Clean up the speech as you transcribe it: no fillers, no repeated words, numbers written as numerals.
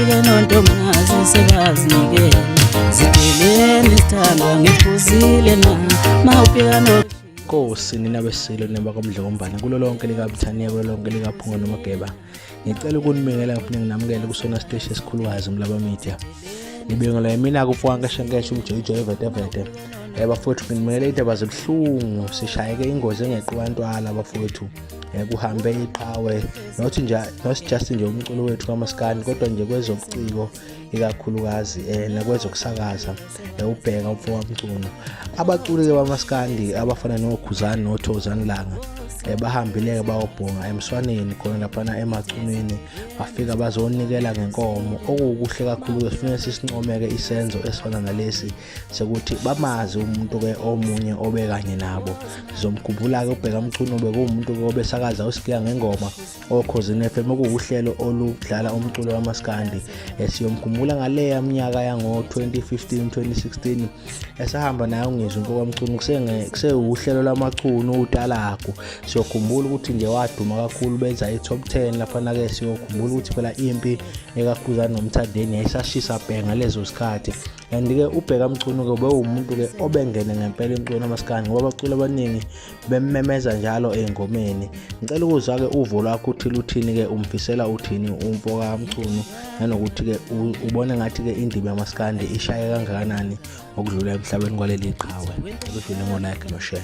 Mawufike nontombazi sebazinikela. Zideleni sithandwa ngiphuzile na. Mawufika no Nkosi nina besilo nebakwamdlokombane kulo lonke likaButhaniya kulo lonke likaPhunga noMageba. Ngicela ukunibingelela ngiphinde nginamukele kusona siteshi esikhulukazi Umlaba Media. Nibingelwa yimina kufuka nkeshenkeshe umjoyijoyi vetevete. Bafowethu nginibingelela indaba zibuhlungu sishayeke ingozi engeqiwa ntwala bafowethu. Kuhambe iqhawe not nje not just nje umculo wethu kamaskandi kodwa nje kwezobuciko ikakhulukazi nakwezokusakaza ubheka umfo kaMchunu. Abaculi-ke bamaskandi abafana noKhuzani noThokozani Langa bahambile-ke bayobhonga emswaneni khona laphana emacunwini bafika bazonikela ngenkomo okuwukuhle kakhulu-ke sifuneka sisincomeke isenzo esifana nalesi sekuthi bamazi umuntu-ke omunye obekanye nabo. Sizomkhumbula-ke uBheka Mchunu bekuwumuntu-ke obesakaza uSigiya Ngengoma oKhozini FM okuwuhlelo oludlala umculo wamaskandi. Siyomkhumbula ngaleya minyaka yango-2015 2016 esahamba naye uNgizwe uMfo kaMchunu kusewuhlelo lwamaChunu utalagu. Siyokhumbula ukuthi nje waduma kakhulu benza i-top 10 laphana-ke. Siyokhumbula ukuthi phela impi ekaKhuzani noMthandeni yayisashisa bhe ngalezo sikhathi. And-ke uBheka Mchunu-ke ubewumuntu-ke obengene ngempela emculweni wamaskandi ngoba abaculi abaningi bemmemeza njalo ey'ngomeni. Ngicela ukuzwa-ke uvo lwakho uthi luthini-ke, umfisela uthini umfo kaMchunu, nanokuthi-ke ubone ngathi-ke indima yamaskandi ishaye kangakanani ngokudlula emhlabeni kwaleli qhawe. Ngicela udlule ngo-like no-share.